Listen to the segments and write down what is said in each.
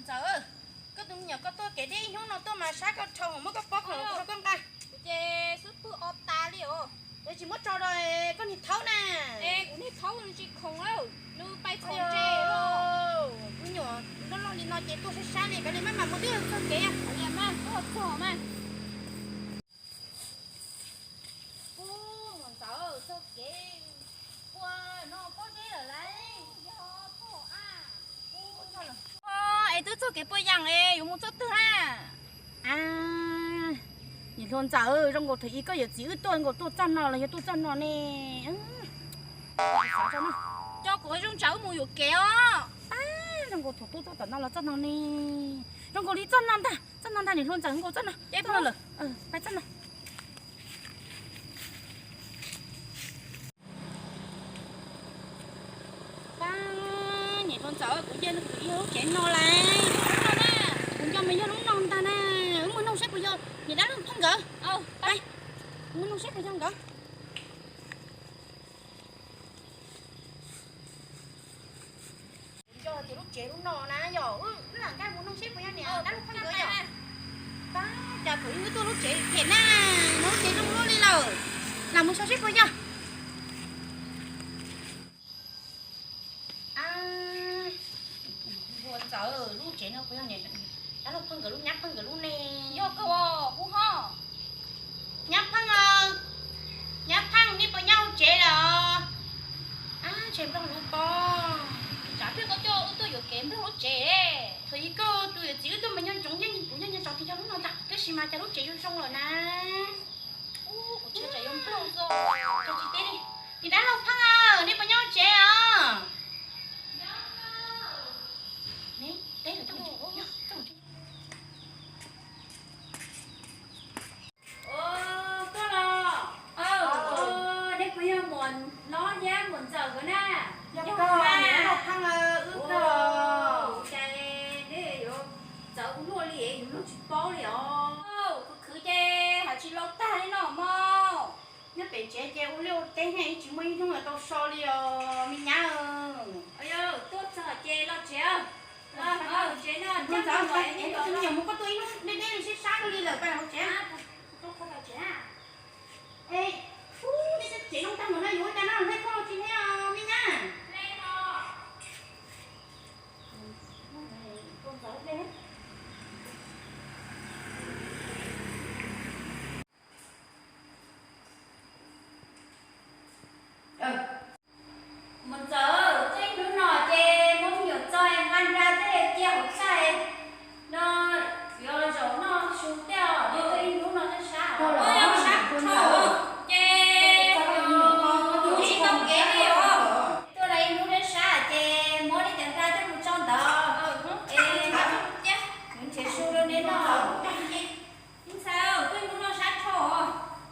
Ntxawm, koj tus me nyuam koj tuaj kev deb ib hnub no tuaj mas sab koj dhau, muab koj pob khoom los rau koj nqa. Kuv ces xub pwg o tas li os. Yog tsis muab tso rau koj niag thaub na. Es kuv niag thaub nws tsis khoom lawm, nws pais txhom ntses los. Me nyuam loj loj li no ces tuaj sab sab li, kav liam mas mus twb txog kev. Kav liam mas, tuaj txog mas. Ub, Muam Ntxawm, txog kev ua no pob zeb lawm lauj. Es twb txog kev puas yas es yuav mus txoj twg na? A, niam hluas Ntxawm, zoo nkaus thaum ub koj yawm txiv wb tuaj nkaus tuaj txog no los yog tuaj txog no ne. Coj kuv zoo tsam wb mus yuam kev os. Pab, zoo nkaus thaum tuaj txog tom no los txog no ne. Zoo nkaus li txog no ntag, txog no ntag niam hluas Ntxawm, nkaus txog no. Ces txog no lawm, pab txog no. Pab, niam hluas Ntxawm, kuv nco kuv yog lub tsev no lauj. Kuv nco mas yog lub no ntag na. Wb mus nug seb puas yog niam dab laug Phaj nkawd. Pab, mus nug seb puas yog nkawd. Kuv nco tias lub tsev lub no na yog, wb lam nkag mus nug seb puas yog niam dab laug Phaj nkawd yog. Pab, cas thaum ub wb tuaj lub tsev phem na, lub tsev zoo luaj li lawm. Lam mus xyuas seb puas yog. Hluas Ntxawm, lub tsev no puas yog niam dab laug Phaj nkawd lub, nyab Phaj nkawd lub ne? Yog kawg, kuv ho. Nyab Phaj, nyab Phaj, nej puas nyob hauv tsev los? Ab, ntshe nplooj lub pob. Tsam pheej koj coj wb tuaj yuam kev nplooj lub tsev. Thaum ub koj tus yawm txiv wb tuaj mas nyob ntsoov nyob kuv nyob nyob tsov twg yog lub no ntag, tab sis mas cas lub tsev zoo zoo lawm na. Ub, kuv tsis tsam yuav nplooj xwb. Koj tsis teb li. Niam dab laug Phaj, nej puas nyob hauv tsev os? Tuaj los. Nej puas yog Muam Hlob thiab Muam Ntxawm nkawd na? Yog koj, niam dab laug Phaj, wb koj. Cas nej yuav txawv ua luaj li, yus luag tsis paub li os. Khwv khwv ces hais tsis los tag li no mog. Nyob pem tsev ces ua liaj ua teb ne, tsis muaj ib hnub yuav tau so li os me nyab. Tuaj txog ces los tsev. Tus me nyuam mus koj tuaj ib hnub deb deb li sib sab kawg li lawm, pab hauv tsev. Es, nej tsev zoo tag npaum no yuav ua cas no, hleb koj los tsis hleb os me nyab? Mus txawm tej hnub no ces muab me nyuam txog nqa nra tej cia hauv txaj no, yuav zaum noj su thiab os. Ib hnub no sab sab, ces tsis tau kev li os. Tuaj los ib hnub sab sab ces muab li cov nra coj mus tso ntawd es nrhiav su rau neb noj. Ntxawm, tuaj hnub no sab dhau,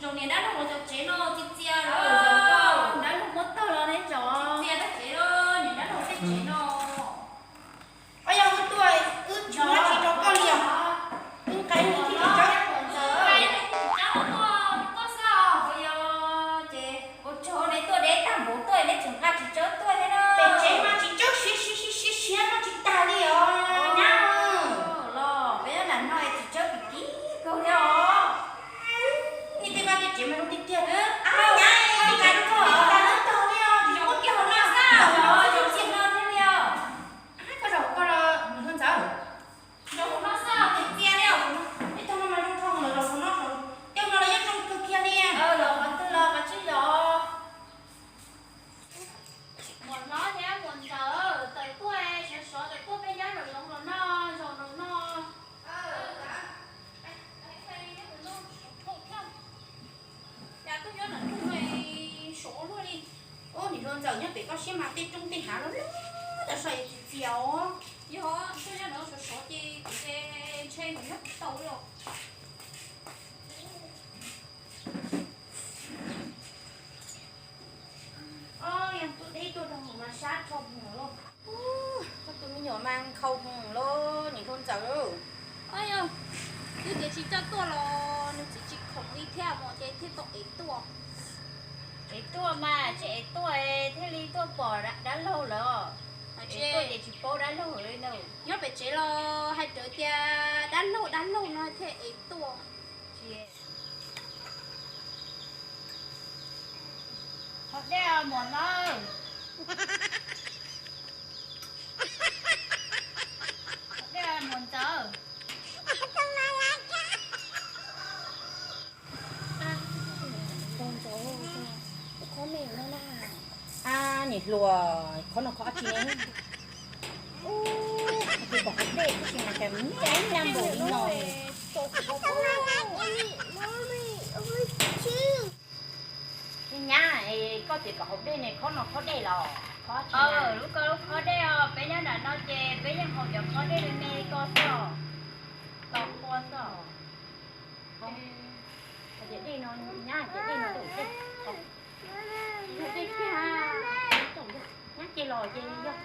zaum niam dab laug lawv cov tsev no txias txias lawm, dab laug muab tawg los ne, zaum txias tag kev lawm niam dab laug tej tsev no. Os, yog wb tuaj wb tsis muab tsis rau koj li os. Wb nqa ib tug txiv tsawb, txiv tsawb tuaj koj xwb os. Yog ces ua tsaug nej tuaj deb tag npaum tuaj neb tseem nqa txiv tsawb tuaj thiab na. Pem tsev mas txiv tsawb siav siav siav siav siav no tsis tag li os nyab. Los peb nyob nram no txiv tsawb kim kim kawg thiab os. Nej tej vaj tej tsev mas zoo tiag tiag. Ab nyab, txiv tsawb tuaj tag li os, tsis muab kiag hauv no xwb os, txias no thiab li os. Ab, koj zaum koj los niam hluas Ntxawm. Zaum hauv no xwb, txias txias li os. Ib tag no mas zoo dhau lawm, zaum hauv no, tej no los yeej zoo kawg kiag li. Los qhov twg los qhov twg los. Muam Hlob thiab Muam Ntxawm, tawm tuaj, sov sov tawm tuaj peb nyob nraum zoov los noj, zaum nraum no. Cas tuaj nyob nram rooj sov luaj li. Ub, niam hluas Ntxawm, nyob pem koj siab mas tej roob tej hav los loj tas zog es txias txias os. Yog tuaj nyob nraud sov sov ces kuv ces ntshe kuv nyob tsis tau li os. Os, yog tuaj deb tuaj dhau mas sab dhau mus lauj. Koj tus me nyuam mas nkhaus mus lauj niam hluas Ntxawm. Os, yog twb tias tsis coj tuaj los nws txiv tsis khoom li thiab mas ces thiaj tau ev tuaj. Ev tuaj mas tsis ev tuaj thiaj li tuaj pom dab laug lawm. Ev tuaj ces tsis paub dab laug li ntawd. Nyob Tsev los hais rawv tias dab laug dab laug no thiaj ev tuaj. Qhov dej muam nawb. Qhov dej muam ntxawm. Niam hluas, qhov no qhov dab tsi ne? Ub, tus pom qhov dej tab sis mas cas me nyab npaum li no. Nyab, koj tias kom haus dej ne, khob no khob dej los? Lub ko lub khob dej os, peb nyob nram no ces peb yeej haus cov khob dej me me ko xwb, tos qhua xwb. Tias dej no, nyab, tias dej no, dej, dej tiag, nyab ces los ces yog.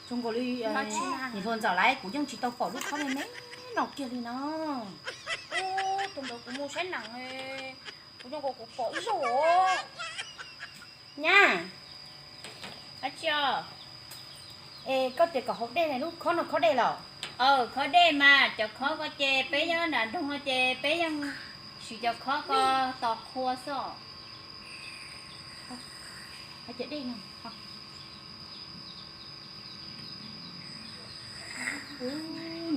Zoo nkaus li niam hluas ntxawm lawv, kuv yeej tsis tau pom lub khob me me no kiag li no. Ub, tus ntawd kuv mus saib neeg, kuv zoo nkaus kuv pom ib zaug. Nyab, dab tsi os? Es koj tias kom haus dej ne, lub khob no khob dej los? Aw, khob dej mas, cov khob ko ces peb nyob nram nroog no ces peb yeej siv cov khob ko tos qhua xwb os. Ub,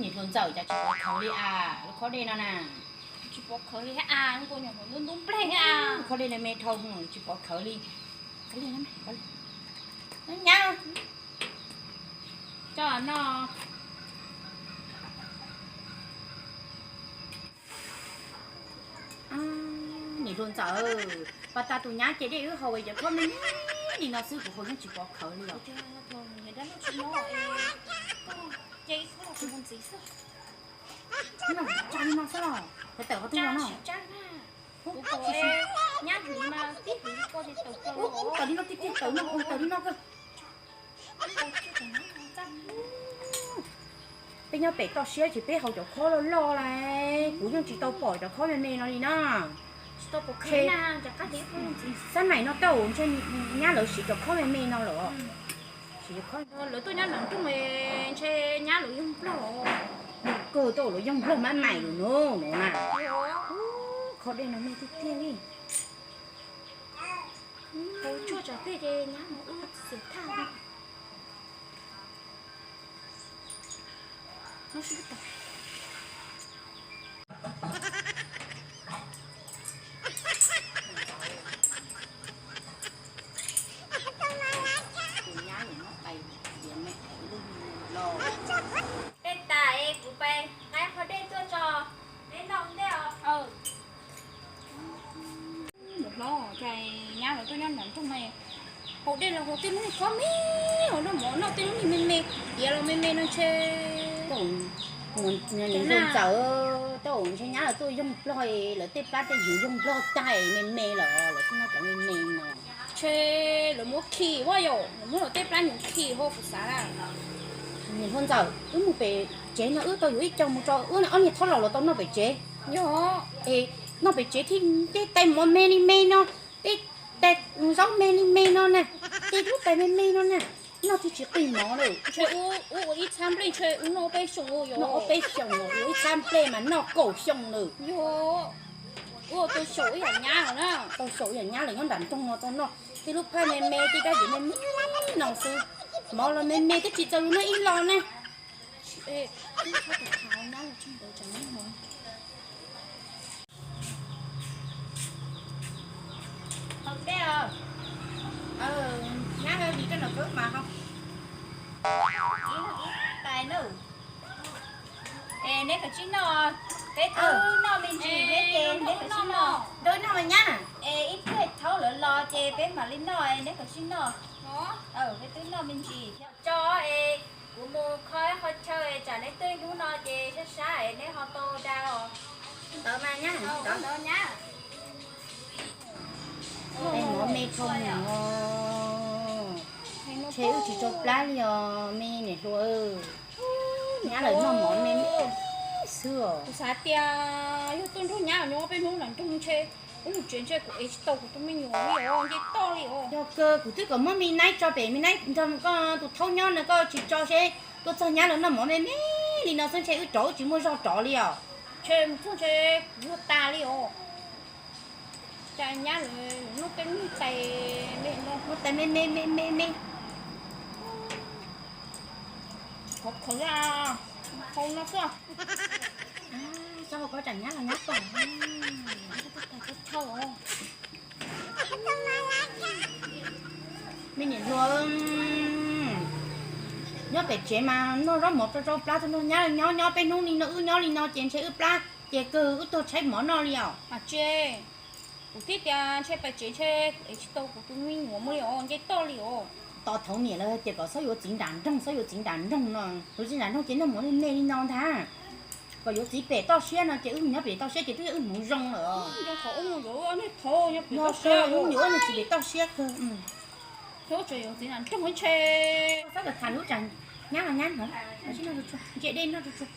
niam hluas ntxawm, cas tsis pov khawv li as, lub khob dej no na. Tsis pov khawv li thiab as, ntub npleeg as. Khob dej no me dhau, tsis pov khawv li. Nyab, tso no. Niam hluas ntxawm, pas tas tus nyab ces dej wb haus cov khob me me li no xwb, kuv haus yeej tsis pov khawv li os. Tsa li no xwb los, tawm qhov twg los no. Nyab hliv mas tib hliv ko ces tawm plaws. Ub, tawm li no tiag tiag, tawm no, tawm li no kawg. Peb nyob pem toj siab ces peb haus cov khob loj loj lawm, kuv yeej tsis tau pom cov khob me me no li na. Xab maim no tau ntshe nyab lawv siv cov khob me me no lawm. Lawv tuaj nyob nram nroog ntshe nyab lawv yoog nplog. Kawg tau lawv yoog nplog mab maim lawm no no na. Khob dej no me tiag tiag li. Hauv tshuaj tsam tej ces nyab mus ua xiam thaj. Tej tas es kuv pais nqa qhov dej tuaj tso, neb noj ntej os. Mus hlob, cas nyab lawv tuaj nyob nram nroog no, haus dej los haus tej lub niag khob me, haus noj mov noj tej lub niag me me, tiav los me me no ntshe. Niam hluas ntxawm, tau ntshe nyab lawv tuaj yoog nplog, lawv tej plab tej yws yoog nplog tag me me lawm, lawv thiaj noj cov me me no. Ntshe lawv muab khi ua yom, lawv muab lawv tej plab nyuam khi ua kuv xav na. Niam hluas ntxawm, wb mus pem tsev no wb tau yuav ib co mus tso wb ob niag thob laus los tau noj pem tsev. Yog. Es noj pem tsev thiaj tej tais mov me li me no, tej tais zaub me li me no na, tej lub tais me me no na, noj thiaj tsis qig mov lawm. Ntshe wb ua ib txhab nplej ntshe wb noj peb xyoos, noj ob peb xyoos, ua ib txhab nplej mas noj kaum xyoo lawm. Yog. Ua tau xyaum ib yam nyab lawm na. Tau xyaum ib yam nyab lawm nyob nram nroog no tau noj tej lub phaj me me, tej dab tsi me me no xwb. Mov los me me twb tsis txaus yus noj ib los ne. Haus dej os. Nyab, hliv rau nram kawg mas haus. Ib tais nawb. Es neb kav tsij noj, peb twb noj me ntsis thiab ces neb kav tsij noj. Noj nyab. Es ib pliag thaub lawv los ces peb mam li noj, neb kav tsij noj. Peb twb noj me ntsis thiab tso es kuv mus kho ib qho chaw es tsam neb twb hnub no ces sab sab es neb ho tau da os. Ntawd mas nyab, ntawd nyab. Tais mov me dhau mus os. Ntshe wb tsis tsau plab li os me niam hluas. Nyab lawv noj mov me xwb os. Kuv xav tias yog tuaj nrog nyab nyob peb hnub nram nroog ntshe Ub, tsev ntshe kuv ev tsis tau kuv tus me nyuam li os, nce toj li os. Yog kawg, kuv twb kom muab me naib tso pem, me naib nrog koj tus thaub nyob no, koj tsis tso seb tuaj txog nyab los noj mov me me li no xwb ntshe wb rov wb tsis muaj zog rov li os. Ntshe mus txog ntshe kuv yuag tas li os. Cas nyab lawv noj tej niag tais me no, noj tais me me me me me. Khov khov, hau no xwb. Txhob hau koj tsam nyab los nyab pom. Me niam hluas, nyob pem tsev mas noj zaub mov rau rau plab, tus nrog nyab nyob nyob peb hnub li no, wb nyob li no ces ntshe wb plab ces kawg wb tuag tshaib mov noj li os. Mas tse, kuv thiaj tias ntshe pem tsev ntshe kuv ev tsis tau kuv tus me nyuam mus li os, nce toj li os. Tos thaum niam lawv tias kom txhob yuav txiv nram nroog, txhob yuav txiv nram nroog no, yuav txiv nram nroog ces noj mov me me li no ntag. Kom yuav txiv pem toj siab no ces wb nyob pem toj siab ces twb yog wb hmoov zoo lawm. Yog wb nyuam wb niag txiv pem toj siab kawg. Txhob tham lub tsam nyab los nyab no, ntsia dej noj tsuag tsuag.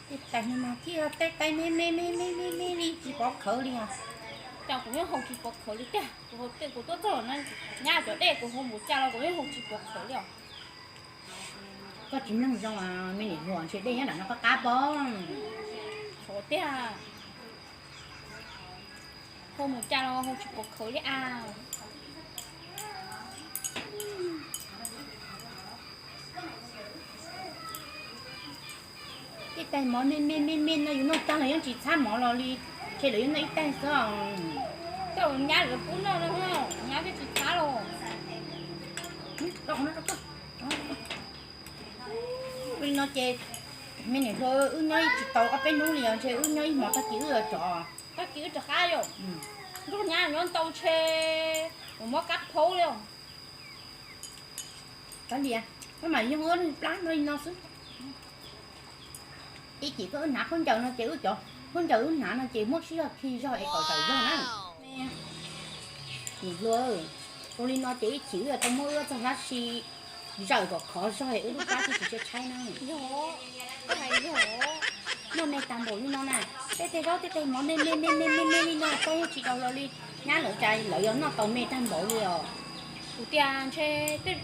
Tej tais no mas thiaj tej tais me me me me me me li tsis pov khawv li os. Cas kuv nyob haus tsis pov khawv li tiag, kuv haus tej kuv tuaj txog no, nyab cov dej kuv haus npaum cas los kuv nyob haus tsis pov khawv li os. Koj tsis mloog zoo, me niam hluas, ntshe dej nyob nram no qab qab pob. Tshuav tiag, haus npaum cas los haus tsis pov khawv li as. Tej tais mov me me me me no yus noj tag los yeej tsis txhab mov los li, ntshe lawv yuav noj ib tais xwb. Tej nyab lawv pub noj no, nyab thiaj tsis txhab los. Li no ces me niam hluas, wb nyob ib tsis tau ob peb hnub li os, ntshe wb nyob ib hmos tag kis wb yuav rov, tag kis wb rov qab yom. Nrog nyab nyob ntau ntshe mus muab kab phaub li os. Kav liam, koj mam yoog wb plab no li no xwb. Ib chim koj wb hnav khaub ncaws no ces wb cov khaub ncaws wb hnav no ces muab sib zog khi zog es kom zawm zog na. Niam hluas, ua li no ces ib chim wb yuav tau muab wb txoj hlab si zawm kom khov zog es wb lub plab thiaj tsis tshaib tshaib na. Noj me tag npaum li no na, tej tej zaub tej tej mov me me me me me me li no koj yeej tsis daus los li. Nyab lawv cas lawv yuav noj tau me tag npaum li os. Kuv tias ntshe tej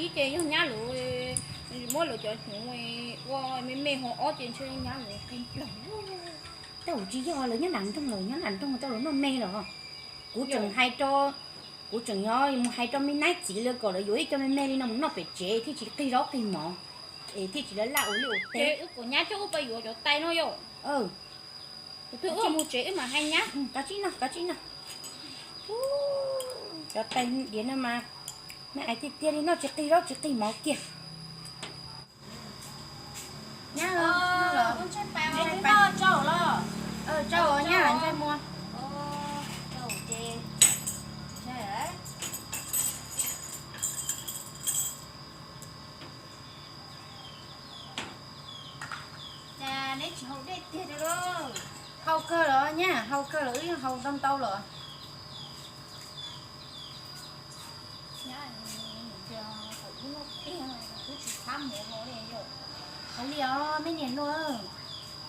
ib ces yog nyab lawv muab lawv cov hnyuv ua me me ho ob ces ntshe nyab lawv qee plaws. Tej zaum tsis yog, lawv nyob nram nroog, lawv nyob nram nroog tau lawv noj me los. Kuv tseem hais rau, kuv tseem yuav mus hais rau me naib txiv lawv kom lawv yuav ib co me me li no mus noj pem tsev thiaj tsis qig zaub qig mov, es thiaj tsis laj laj ua liaj ua teb. Wb kom nyab coj wb pab yuav cov tais no yom. Kuv twb ua mus tsev wb mam hais nyab. Kav tsij noj, kav tsij noj. Cov tais diav no mas, me ais tiag tiag li, noj tsis qig zaub tsis qig mov kiag. Nyab, tsau nyab, ntshai muag. Cas neb tsis haus dej tiag li lauj? Haus kawg los nyab, haus kawg los wb yeej haus ntau ntau los. Kav liam os me niam hluas,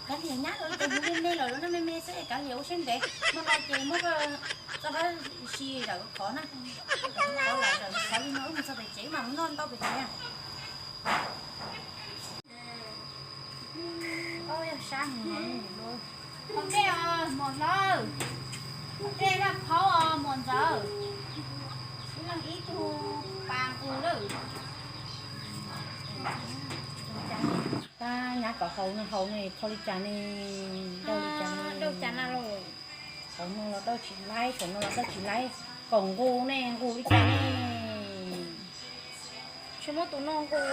kav liam nyab lawv tus me me lawm, lawv noj me me xwb, kav liam ua siab ntev. Hnub no ces muab koj txoj hlab si zawm khov na. Khov li no wb mus txog pem tsev wb mam mus noj ntau pem tsev. Yog sab mus no, haus dej os muam hlob, haus dej vaj phaub os muam ntxawm, wb leej ib tug pas nqus lawm. Tab nyab kom haus no haus ne, kho li cas ne, dawj li cas ne, dawj cas na los? Thaum no los dawj tsis laib, thaum no los dawj tsis laib, kom nqus ne, nqus li cas ne? Tsis muab tus no nqus,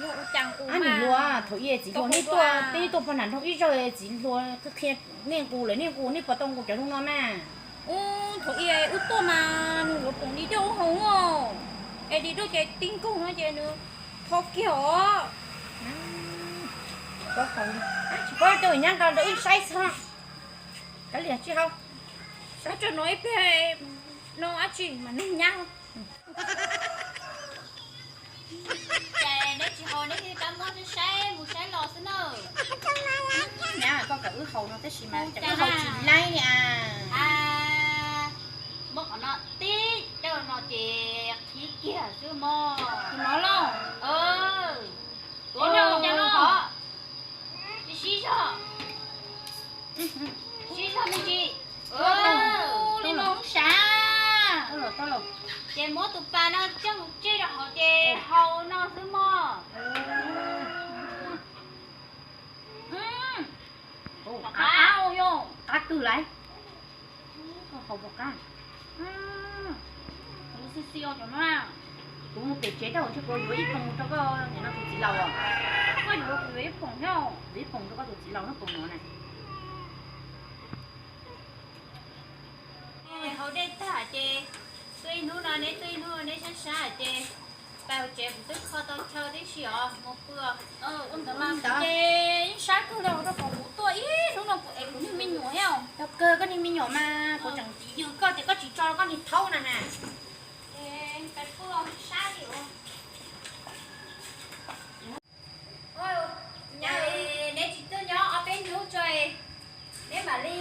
yog ua cas nqus mas. Ab niam hluas, thaum ub txiv hluas nej tuaj, nej tuaj pog nram nroog ib zaug txiv hluas qhia nej nqus lawm, nej nqus nej puas tau nqus cov zoo no na? Ub, thaum ub wb tuaj mas nws yuav pom di doj ub haus os, es di doj ces tib nkaug no ces nws tho kiag os. Tsis paub rau nyab nqa rau wb saib xwb. Kav liam tsis haus, saib rau no ib pliag no dab tsi mas neeg nyab. Ces neb Tsis haus neb thiaj rov muab saib saib mus saib los xwb na. Nyab, koj kom wb haus no tab sis mas cas wb haus tsis laib li as. Muab qhov no tib rau no ces qhib kiag xwb mog. Tus no los? Tuav no los. Sib zog, sib zog me ntsis. Li no sav. Ces muab tus pas no coj mus tsij rau hauv ces haus no xwb mog. Qab, qab, yog qab twg lawm? Koj haus puas qab? Kuv xi xi os cov no. Kuv mus pem tsev tag ntshe kuv yuav ib poom rau koj nim no tus txiv laus os. Koj yuav kuv yuav ib poom thiab. Yuav ib poom rau koj tus txiv laus no poom no na. Haus dej tag ces tuaj ib hnub no neb tuaj ib hnub no neb sab sab ces pais hauv tsev kuv twb kho tau chaw tib si os mus pw. Ua ntawd mas ces yeej sab kawg li rau qhov kuv tuaj ib hnub no kuv ev kuv niag me nyuam thiab. Yog kawg koj niag me nyuam mas kuv tseem txiv yws koj tias koj tsis tso koj niag thaub na na. Pais pw sab li. Neb tsis tuaj nyob ob peb hnub tso, neb mam li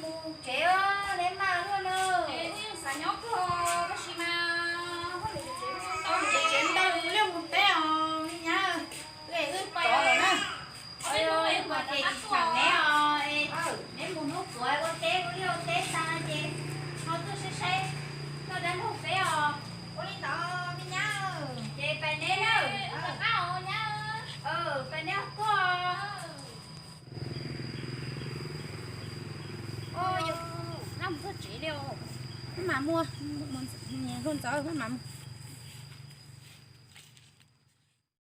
mus tsev, neb maj luaj na. Wb yeej xav nyob kawg tab sis mas tsev ntau liaj mus teb os me nyab. Wb pais lawm na. Wb mas ces tsis xav neb os, neb mus hnub puav ua teb ua liaj ua teb tag ces ho tuaj saib saib noj dab laug peb os. Ua li ntawd me nyab. Ces pais neb na. Pais neb tuaj. Mus txog tsev li os. Maj mam mus, mus ntxov maj mam mus.